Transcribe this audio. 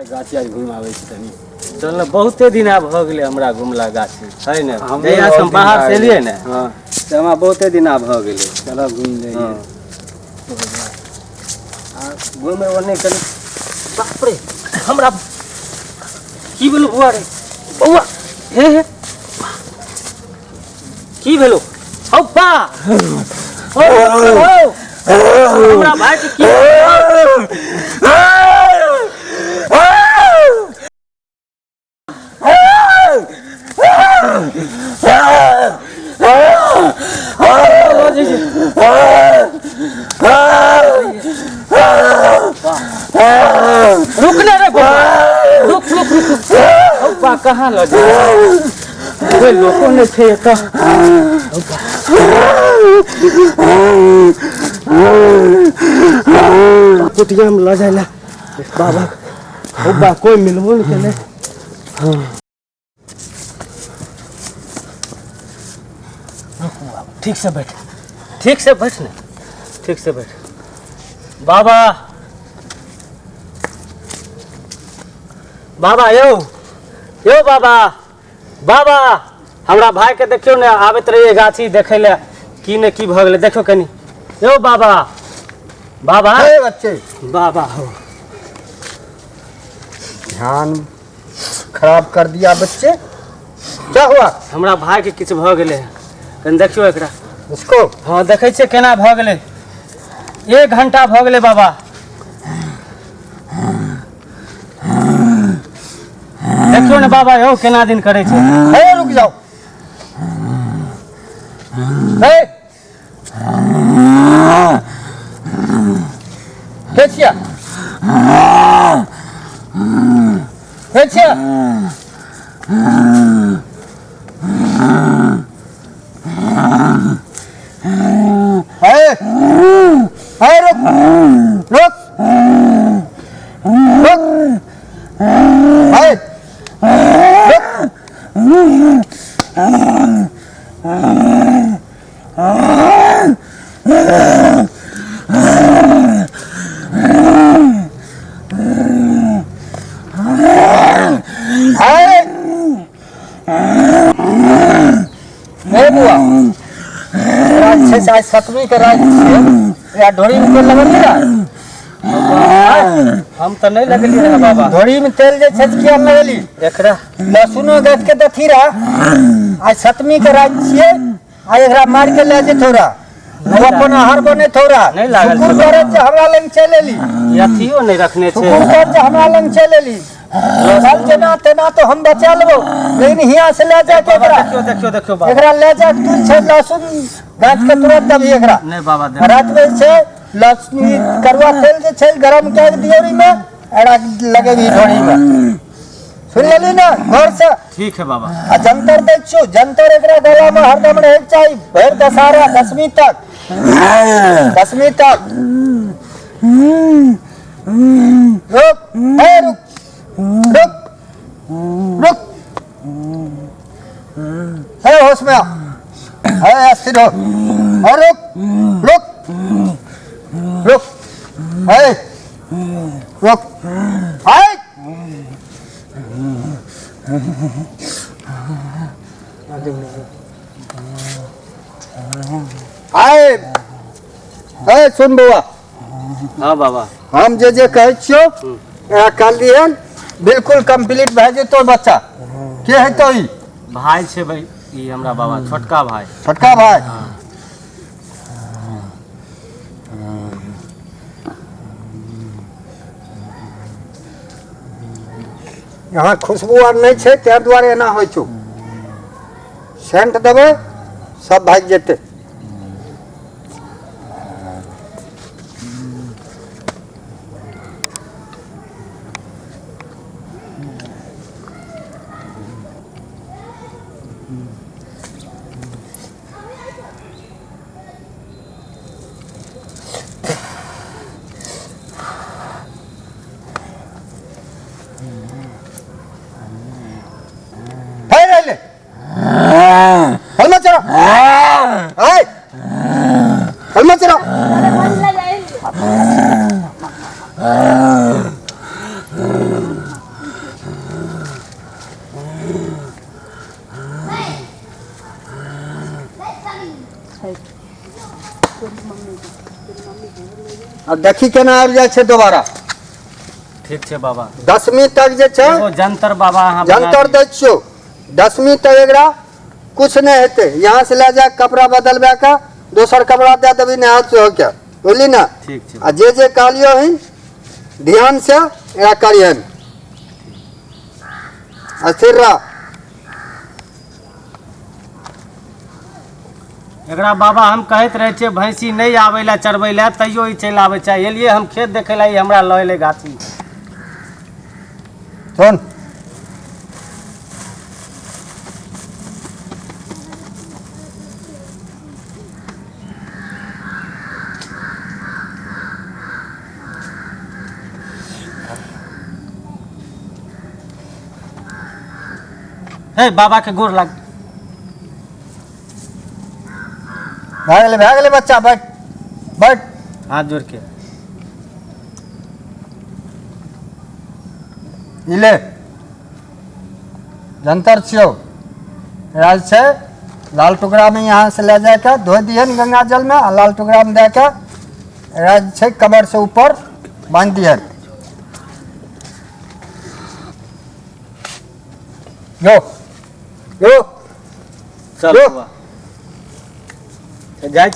गाछी आज घुमि आबै छी तनी। चल ने, बहुते दिन आब भऽ गेलै हमरा घुमला गाछी है ने। हमरो जहिया से हम बहुत दिन बाहर भए से गेलै। एलियै ने हाँ से हमरा बहुते दिन आब भऽ गेलै। चलो घुमि लै। हँ, आ घुमे ओन्ने कनि। बाप रे, हमरा की भेलो बौआ रे? बौआ, हे हे, की भेलो? हौ बा, हौ, हौ, हमरा भाई के की? रुक ना रे बौआ, रुक रुक रुक। हौ बा, कहाँ लऽ जा? कोइ लोको नहि छै एतऽ। कुटियामे लऽ जाइ लए बाबा। हौ बा, कोइ मिलबो नहि केलै। ठीक से बैठ, ठीक से बैठ ने, ठीक से बैठ। बाबा, बाबा यौ, यौ बाबा, बाबा, हमरा भाई के देखियौ ने, आबैत रहिए गाछी देखै लए, की ने की भऽ गेलै, देखियौ कनि। यौ बाबा, बाबा। हे बच्चे। बाबा हो। ध्यान खराब कर दिया बच्चे, क्या हुआ? हमरा भाई के किछु भऽ गेलै, कनि देखियौ एकरा। उसको? हँ, देखै छियै केना भऽ गेलै। एक घंटा भऽ गेलै बाबा। देखियौ ने बाबा यौ, केना दिन करै छै। हे, रुक जाओ। हे, के छिया? के छिया? हे हे, रुक रुक रुक। हे, रुक। हे हे बुआ, रात छै से आइ सतमी के रात छै या ढोरी में तेल लगल रहा? हम तऽ नहि लगलियै रहए बाबा। ढोरी में तेल जे छै से किया नहि लगली? एकरा लहसुनो गाछ के दथी रहा। आइ सतमी के रात छियै, आइ एकरा मार के ले जेतौ रहा, ओ अपन आहार बने थोड़ा। नहि लागल शुकुर छै। करत जे हमरा लग चलि एली। ई अथियो नहि रखने छै। शुकुर कर जे हमरा लग चलि एली। चल, जेना तेना तो हम बचा लेबो, लेकिन हियाँ से ले जाके बाबा एकरा देखियौ, देखियौ, देखियौ बाबा। एकरा ले जाके तू छै लहसुन गाछ के तुरंत दबही एकरा। नहि बाबा, देखियौ। रात में छै लहसुन करुआ तेल जे छै गरम कए के दियौरी में, एकरा लगेबही ढोरी में। सुन लेली ना घर से? ठीक है बाबा। आ जंतर दै छियौ, जंतर एकरा गला में हरदम रहै के चाही भरि दशहरा, दशमी तक, दशमी तक। रुक, हे रुक रुक रुक। हे, होश में आ। हे, स्थिर हो। हे, रुक रुक रुक। हे, रुक। हे, आए। हे, सुन बौआ। हाँ बाबा। हम जे जे कहै छियौ एकरा कर लिहन, बिल्कुल कंप्लीट भए जेतौ। बच्चा के हेतौ ई? भाई छै भाई ई हमरा बाबा, छोटका भाई। छोटका भाई। यहाँ खुशबू आर नहि छै, ताहि दुआरे एना होइ छौ। सेंट देबै, सब भागि जेतै। फेर अयलै, हलमा चढ़ो। आय, हलमा चढ़ो। आब देखी केना आबि जाइ छै दोबारा। ठीक छै बाबा। 10वीं तक जे छै एगो जंतर बाबा अहाँ बना जंतर दियौ। दै छियौ, 10वीं तक एकरा कुछ नहि हेतै। यहाँ से लए जा कपड़ा बदलबा के दोसर कपड़ा दए देबही नहा धो के, बुझली ने? ठीक छै। आ जे जे कहलियौ हन ध्यान से एकरा करिहन, स्थिर रह। एकरा बाबा हम कहैत रहै छियै भैंसी नहि आबै लए चरबै लए, तैयो ई चलि आबै छै। एलियै हम खेत देखै लए, ई हमरा लऽ एलै गाछी। सुन, हे बाबा के गोर लाग। भए गेलै, भए गेलै बच्चा, बैठ बैठ। हाथ जोड़ के। ई ले जंतर छियौ, राज छै लाल टुकड़ा में यहाँ से ले जाके धो दिहन गंगा जल में, आ लाल टुकड़ा में दे के राज छै कमर से ऊपर बांधि दिहन। यो यो चल यो। बाबा जाइ छी।